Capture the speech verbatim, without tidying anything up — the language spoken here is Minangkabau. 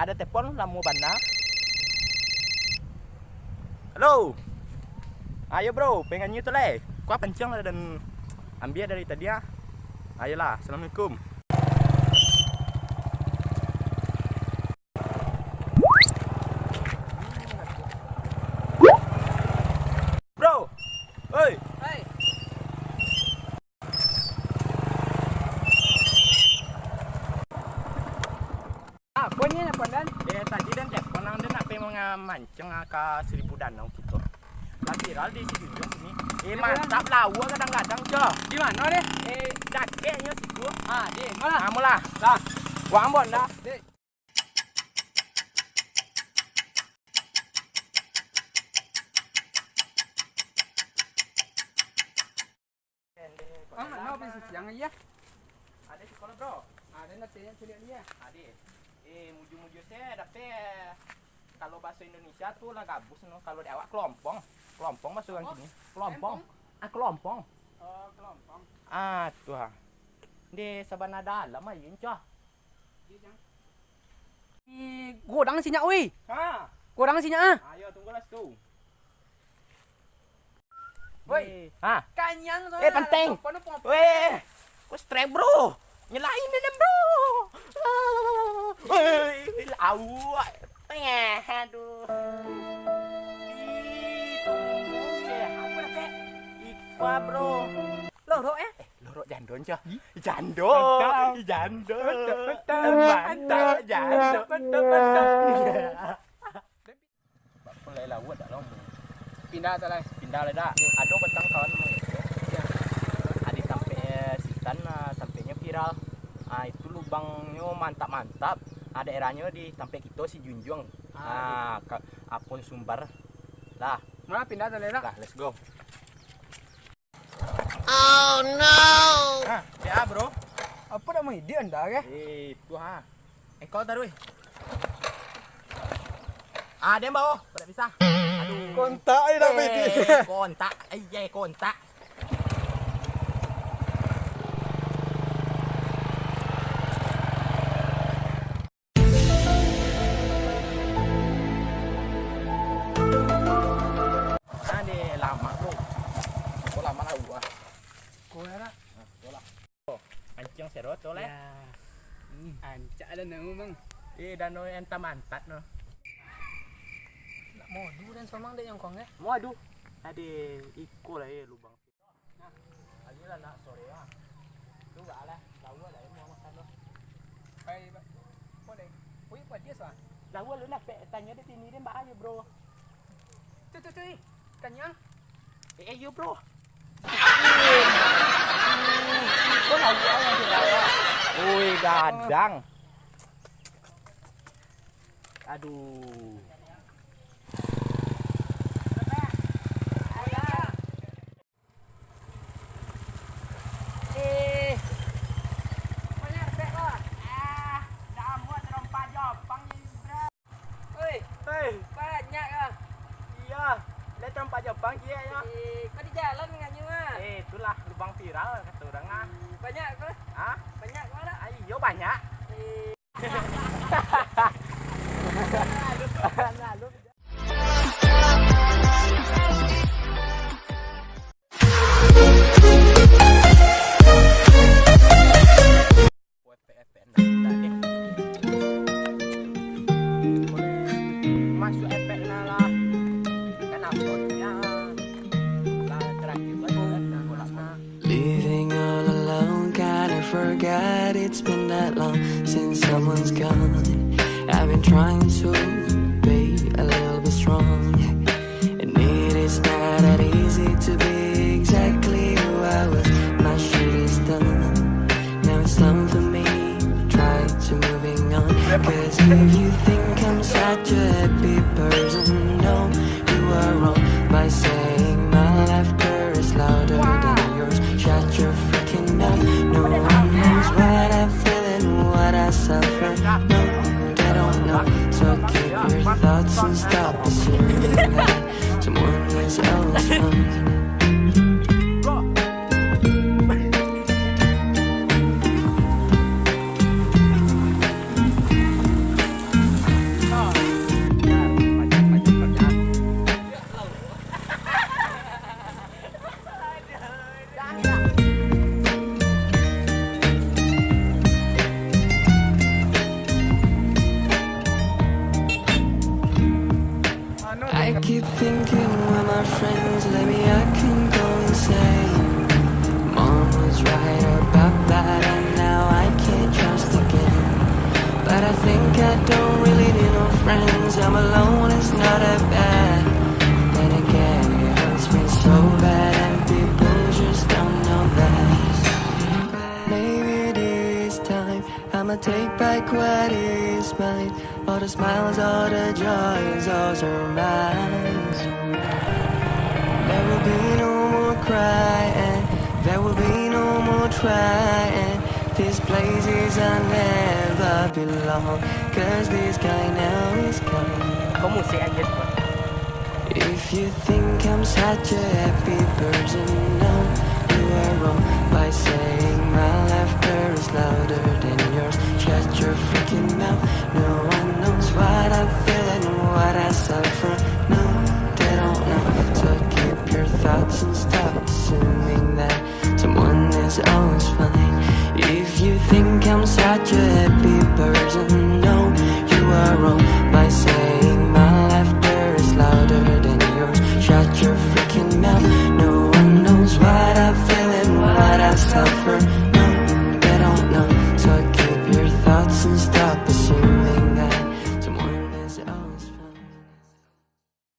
Ado telepon lamo bana. Halo. Ayo, bro, pengen nyo tu lai. Kua pancing lah dan ambiak dari tadi ah. Ayolah, assalamualaikum. Bro. Oi. Hai. Apo nyo, Pondan? Eh, tadi den telepon, nang den nak pai manga-, mancing ka Seribu Danau kito. Lah viral di si Junjung sini. Eh, mantap, lawa gadang-gadang, Jo. Di mano, deh? Eh, dakeknyo situ. Ah, deh, molah. Ah, molah. Lah. Wang bon dah. Deh. Ah, no, operasi siang aja. Ado sikola, bro. Ado latihan cilik ni ya. Ado. Eh, mujur-mujur se dapek, kalau bahaso Indonesia tu lah gabus no. Kalau di awak kelompong. Kelompong bahaso urang kini. Kelompong. Empong? Ah, kelompong. Oh, kelompong. Ah, tu ha. Di sabana dalam aja, Encah. Di godang sinyak, oi. Ha. Godang sinyak ah. Ayo, tunggulah situ. Woi. Ha. Kanyang soalnyo. Eh, panteng. Weh, ku strike, bro. Nyelain dia, bro. Weh, awak. Eh, aduh. Ih, tunggu, eh. Apa dah, Pek? Ikua, bro. Lorok, eh? Eh, lorok jando, Encah. Ih. Jando. Mantap. Jando. Mantap, mantap. Mantap, jando. Mantap, mantap. Bak pulai lauak dak lamo. Pindah tu lai. Pindah lai dak. Ado batang kawan mangecek. Ado tampek sitan, ah, tampeknyo viral. Ah, itu lubangnyo mantap-mantap. Ah, daerahnyo di tampek kito si Junjung. Ah, ka-, apo sumbar. Lah. Mano pindah tu lai dak? Lah, let's go. Oh no. Ha, ya, bro. Apo dak mau idiot anda ke? Eh, itu ha. Engkau taruih. Ah, dia bawa, pada pisah. Aduh. Kontak aja dah, eh, kontak. Eh, ya, kontak. Nah, di lamak tu. Oh, lamak lah gua. Kau ya, nak? Nah, kau lah. Oh, ancang serot tu lah. Ya. Hmm. Ancak lah nama, Bang. Eh, danau yang tamantat no. Nak modu dan somang dek nyongkong, eh? Modu. Ada iko lah, eh, lubang. Nah, ayolah nak sore ah. Tu gak lah, tahu lah yang mau makan tu. Baik, Pak. Boleh. Wih, buat dia sah. Tahu lu nak pe-, tanya dia sini dia mbak ayo, bro. Tu, tu, tu, eh. Tanya. Eh, eh, yo, bro. Kau tahu yang dia. Woi, gadang. Aduh. Eh. Banyak dek lah. Ah, dah buat terompa Jepang ni, bro. Oi. Hei. Banyak lah. Iya. Lihat terompa Jepang dia ya. Eh, kau di jalan dengan nyu ah. Eh, itulah lubang viral kata orang ah. Banyak kau. Hah? Banyak kau lah. Ayo banyak. Eh. Masuk efek lah lah. Kan apa dia? Lah terakhir banget lah. Living all alone, kinda forgot it's been that long since someone's gone. I've been trying to be a little bit strong, and it is not that easy to be exactly who I was. My shit is done, now it's time for me to try to moving on. 'Cause if you think I'm such a happy person, no, you are wrong by saying my laughter is louder than yours. Shut your freaking mouth. No one knows what I feel and what I suffer. No, they don't know. So keep your thoughts and stop assuming that someone is always wrong. My friends, lately I can go insane. Mom was right about that, and now I can't trust again. But I think I don't really need no friends. I'm alone, it's not that bad. Then again, it hurts me so bad, and people just don't know that. Maybe this time I'ma take back what is mine. All the smiles, all the joys, all are mine. There will be no more crying. There will be no more trying. These places I never belong. 'Cause this guy now is gone. Kau musik aja tu. If you think I'm such a happy person, no, you are wrong by saying my laughter is louder than yours. Shut your freaking mouth. No one knows what I feel and what I suffer. No,